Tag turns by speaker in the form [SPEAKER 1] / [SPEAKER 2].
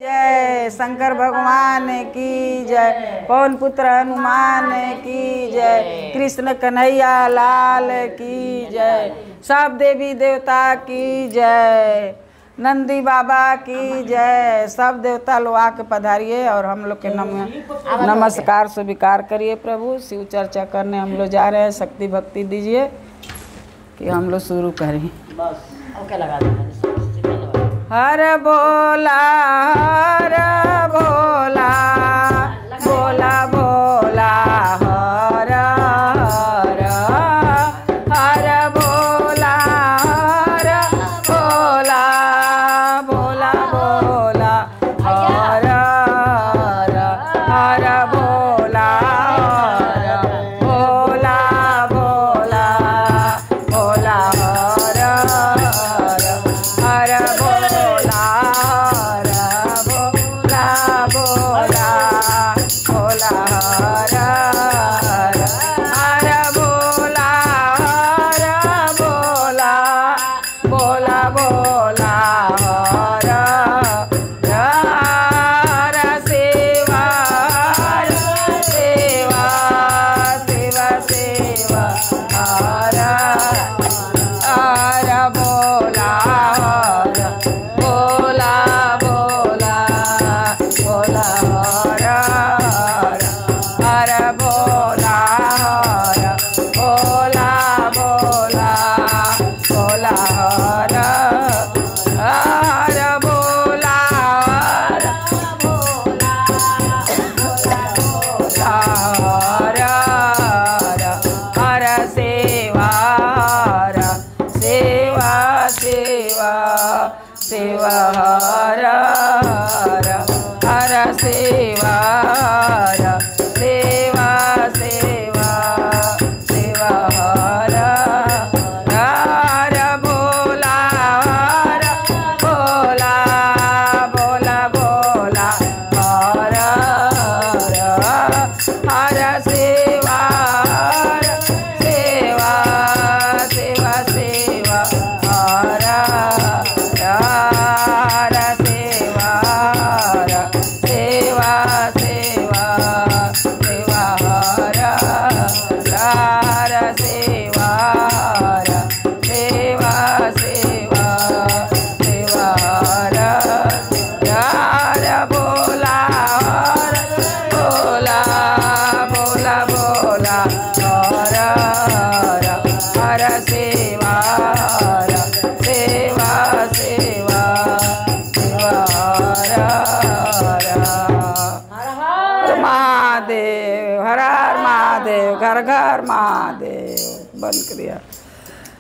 [SPEAKER 1] जय शंकर भगवान की जय, पवन पुत्र हनुमान की जय, कृष्ण कन्हैया लाल की जय, सब देवी देवता की जय, नंदी बाबा की जय। सब देवता लोग आके पधारिए और हम लोग के नमस्कार स्वीकार करिए। प्रभु शिव चर्चा करने हम लोग जा रहे हैं, शक्ति भक्ति दीजिए कि हम लोग शुरू करें।
[SPEAKER 2] बस ओके लगा देना।
[SPEAKER 1] हर बोला हर बोला बोला बोला हर हर, हर बोला हर बोला बोला बोला हर हर, हर बोला हर बोला बोला बोला हर हर, हर बोला हर बोला बोला बोला हर हर, हर बोला हर बोला बोला बोला हर हर, सेवा हर सेवा सेवा सेवा हर हर बोला हर बोला बोला बोला हर हर, हर बोला हर बोला बोला बोला हर हर बोला हर हर हर, हर सेवा हर सेवा सेवा सेवा हर हर, हर सेवा हर सेवा सेवा सेवा हर हर बोला हर बोला बोला बोला हर हर, हर सेवा हर सेवा सेवा सेवा हर हर सेवा हर सेवा सेवा सेवा हर हर सेवा हर सेवा सेवा सेवा हर हर बोला हर बोला बोला बोला हर हर, हर सेवा हर सेवा सेवा सेवा हर हर।
[SPEAKER 2] हर हर
[SPEAKER 1] महादेव हर हर महादेव, घर घर महादेव। बंद कर दिया।